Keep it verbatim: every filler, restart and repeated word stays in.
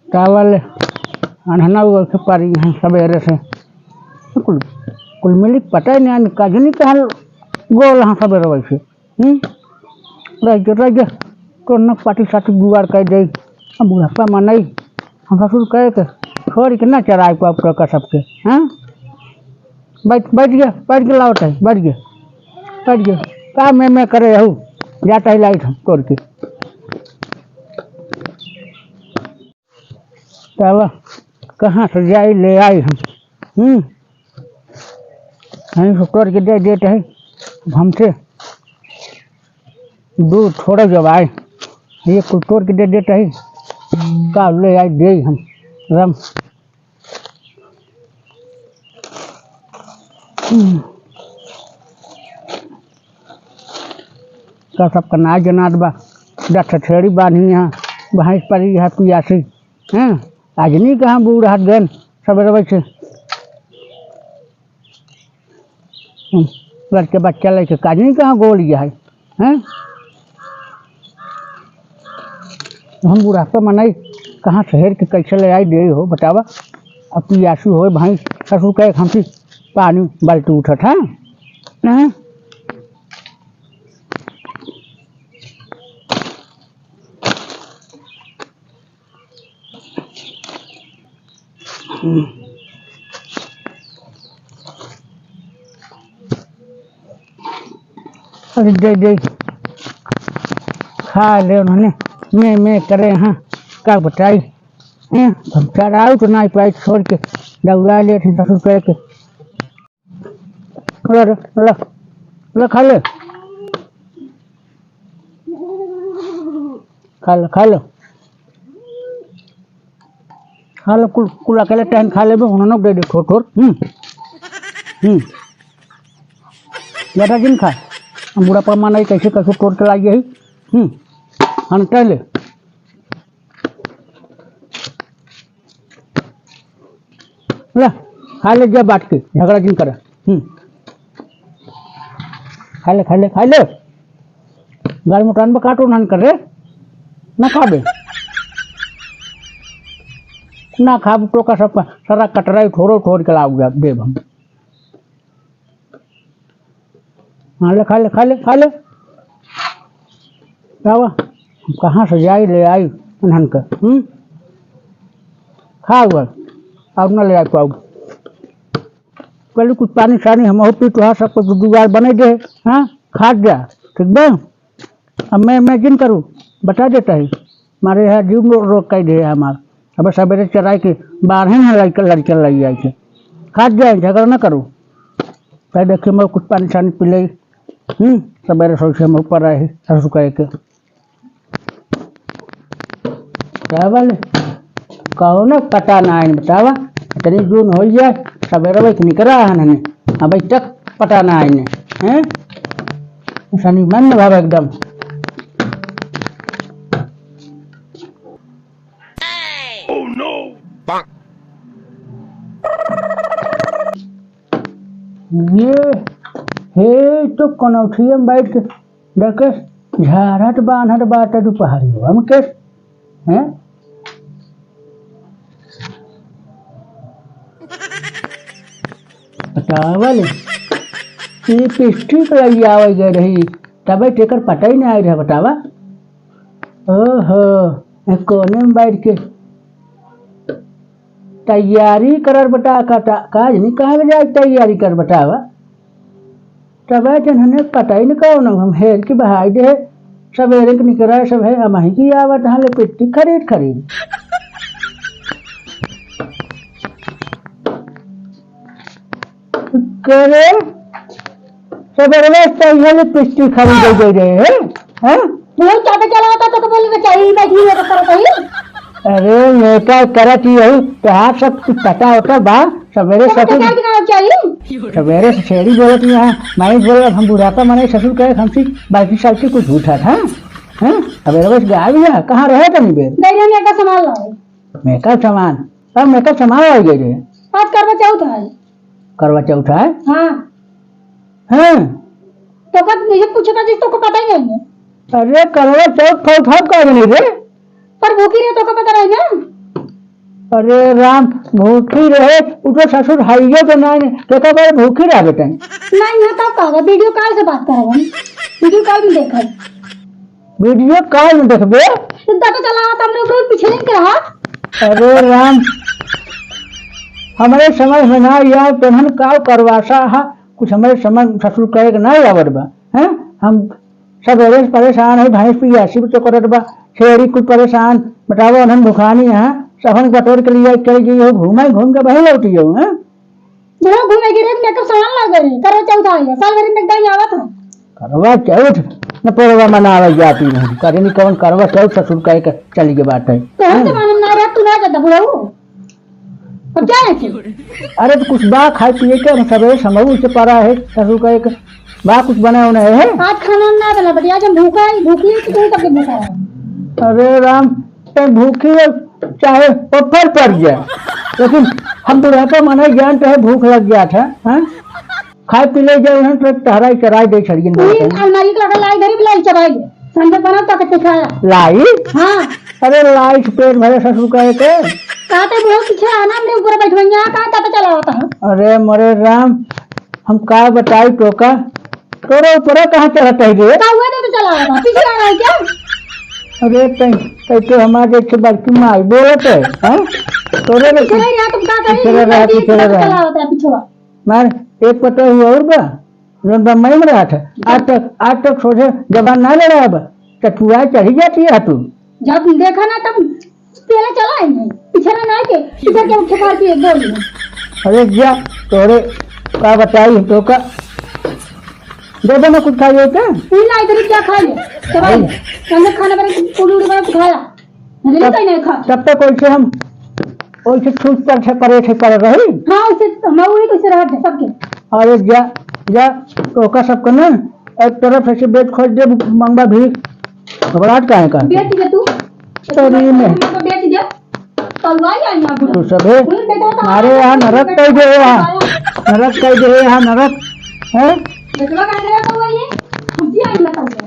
चावल अनहना उगल से पारी हैं सबेरे से। कुल, कुल मिली पता ही नहीं, कजनी के हाल गोल हाँ सबेरे वैसे। हम्म? रह गए, रह गए। कोनो पाटी साटी जुगाड़ कर दे। अब बुढ़ापा मनई, हम ससुर कहे के छोड़ के ना चराए पाप का सबके, हाँ? बैठ, बैठ गया, बैठ के लावत है, बैठ गया, बैठ गया। का मैं, मैं करे हूँ, जाता है लाइट हम तोड़ के। चलो, कहाँ से जाई ले आई हम। हम्म, हम से तोड़ के दे देते हैं। अब हमसे दूर थोड़ा जब आए, ये कुल तोड़ के दे देते हैं। का ले आई दे हम रम। हम्म। का सबका नाय जनात बा। दस छेड़ी बान्ही यहाँ, भैंस परी है पियासी। हैं? आजनी कहाँ बूढ़ हाथ गन, सबेरे बैठे। हम्म, घर के बच्चा लेके काजनी कहाँ गोल गया है, हैं? हम बुढ़ापा मनई कहाँ से हेर के कैसे ले आई दे हो, बतावा। अब पियासू होए भाई, ससुर कहे हमसे पानी बाल्टी उठत है, हैं? अरे दे, दे। खा ले उन्होंने, मैं, मैं करे, हाँ, का बताई? हैं, हम चराऊ तो नाई पाई, छोड़ के दौड़ा ले थे ससुर कह के। ला रे, ला, ला खा ले। खा ले, खा ले। खा ले, कुल, कुल अकेले टहन खा लेबे, उन्होंने दे दे थोड़, थोड़। हम्म। हम्म। ज्यादा जिन खा। हम बुढ़ापा मनई कैसे, कैसे तोड़ के लाई यही। हम्म। हम टहले। ले, खा ले, जा बांट के, झगड़ा जिन कर। हम्म। खा ले, खा ले, खा ले। गाल मोटान बा काटो नान कर रे। ना खाबे। ना खाब तो का सब सारा कटराई थोड़ो थोड़ के लाओ जा, देब हम। हाँ, ले, खा ले, खा ले, खा ले। का बा? हम कहाँ से जाई, ले आई उन्हन के, हम्म? खा हुआ, और ना ले आई पाऊ। कल कुछ पानी सानी हम पी, तुहार सब कुछ जुगाड़ बने दे, हाँ? खा जा, ठीक बा? अब मैं, मैं जिन करूँ, बता देता है। हमारे यहाँ जीव रो-, रोक कर दे हमार। अब सबेरे चराई के बाहर है ना लड़का, लड़का लग जाए के। खा जाए, झगड़ा ना करो। भाई देखिए, मैं कुछ पानी सानी पी ले। हम्म, सबेरे सोचे हम ऊपर आए, ससुर कहे के। का बोले? कहो ना पता ना आइन बतावा। इतनी जून हो गया, सबेरे भाई निकला है ना, अभी तक पता ना आइन, हैं? सनी मन भाव एकदम। ये, हे तो कनौथिया में बैठ के देखे, झारत बान्हत बाटे दुपहरियो में के, हैं? बतावा ले, ये पिस्टिक लई आवे गए रही, तबे तेकर पता ही नहीं आए रहे, बतावा। ओहो, ये कोने में बैठ के तैयारी करर बता, का, का, काज नहीं कहाँ जाए तैयारी कर बतावा। तबे जन हने पता ही न कौन, हम हेर के बहाई दे, सबेरे के निकरा सब है, हम ही की आवत हले पिट्टी खरीद खरीद। करे, सबेरे से हले पिट्टी खरीद दे रहे हैं, हैं? तू ही चाटे चला होता तो बोले तो चाहिए, बैठी है तो करत ही। अरे, मैं का करत ही हूँ, तो आप सब कुछ पता होता बा, सबेरे तो ससुर क्या दिखाना चाहिए? सबेरे से छेड़ी बोलत ही यहाँ, माई बोल, हम बुढ़ापा मने ससुर कहे, हमसे बाल्टी साल्टी कुछ उठा था, हैं? सबेरे बस गाय भी है, कहाँ रहे तनी बेर? गई रहने का सामान लाओ। मेकअप सामान, अब मेकअप सामान आ गए रे। आज करवा चौथ है। करवा चौथ है? हाँ। हैं? तो कब ये पूछता जिस तो को पता ही नहीं है। अरे करवा चौथ फौथ हम कह रहे रे। पर वो भूखी रहे तो का पता रहे ना? अरे राम, भूखी रहे, उ तो ससुर हइये तो नाहीं, केका बारे भूखी रहे बेटा? नाहीं, यहाँ तब का होगा, वीडियो कॉल से बात करब हम, वीडियो कॉल में देखब। वीडियो कॉल में देखबे? तो तब चला, तब लोग रोज पीछे नहीं रहा। अरे राम, हमरे समझ में ना यार, तोहन का करवासा हा, कुछ हमरे समझ ससुर कहे के ना आवत बा, हैं? हम सब एरे से परेशान है, भैंस पियासी तो करत बा, छेड़ी कुल परेशान, बतावा उन्हन भुखानी है, सबन बटोर के लिए चल गई हो, घूमे घूम के वहीं लौटी हो, हैं? चलो घूमे के रेत में कब सामान लग गई, करवा चौथ आ गया, साल भर में एक दाई आवत है। करवा चौथ न परवा मनावे जाती है, करे नहीं कौन करवा चौथ ससुर कहे के चली के बात है। तो हम जमाने में ना रह, तू ना जाता बुढ़ऊ। अब क्या है कि? अरे तो कुछ बा खाए पिए के, हम सबेरे समऊ से परा है, ससुर कहे के बा कुछ बना उना है। आज खाना ना बना, बटिया जब भूखा है, भूख नहीं तो तू तब भूखा है। अरे राम, ते भूखी हो, चाहे पत्थर पड़ जाए, लेकिन हम बुढ़ापा मना ज्ञान तो है, भूख लग गया था, हाँ? खाए पी ले जाए, उन्हें तो टहराई चराई दे छड़ियन वही बोलते हैं। अलमारी के लगा लाई, गरीब लाई चबाई ले। संजय बना तो के खाया। लाई? हाँ। अरे लाई से पेट भरे ससुर का एक। कहते बुढ़ऊ पीछे आना, हमरे ऊपर बैठवैया, कहाँ तब चला होता है? अरे मोरे राम, हम का बताई तोका, तोरे ऊपर कहाँ चढ़त है रे? का हुआ तो चला होता, पीछे आ रहा है क्या? अरे तै, तै तो हमारे एक बड़की माई बोलत है, हाँ? तोरे रे पीछे रह, तुम का करी? पीछे रह, पीछे रह। चला होता है पीछे। मार, एक पतोह हुआ और बा, जौन बम्बई में रहत है। आज तक, आज तक सोझे जबान ना लड़ाए बा। चटुआ चढ़ी जाती है तू। जब देखा ना तब पहले चला है नहीं। पीछे ना आके, इधर के उठे मार के एक दो। अरे जा, तोरे का बताई तो का। दे दे ना कुछ खाइए के। नहीं ना, इधर ही क्या खाइए? चबाई। नहीं। खाना बना, पूरी उड़ी बना के खाया। मुझे नहीं तब, चाहिए खा। तब तक वैसे हम, वैसे छूट पर से परे थे पर रही। हाँ, वैसे हम वही कैसे रहा थे सबके। अरे जा, जा, तो का सबके ना, एक तरफ से बेच खोज दे, मंगवा भी। घबराहट काहे का? बेच दे तू। तो नहीं में। तो बेच दे। तलवाई आई ना बुढ़ा। तू सबे। हम्म, बेटा, तो हमारे यहाँ नरक कह दे यहाँ। नरक कह दे यहाँ नरक। हैं? बेटवा का नरक हुआ ये? बुद्धि आई ना तब।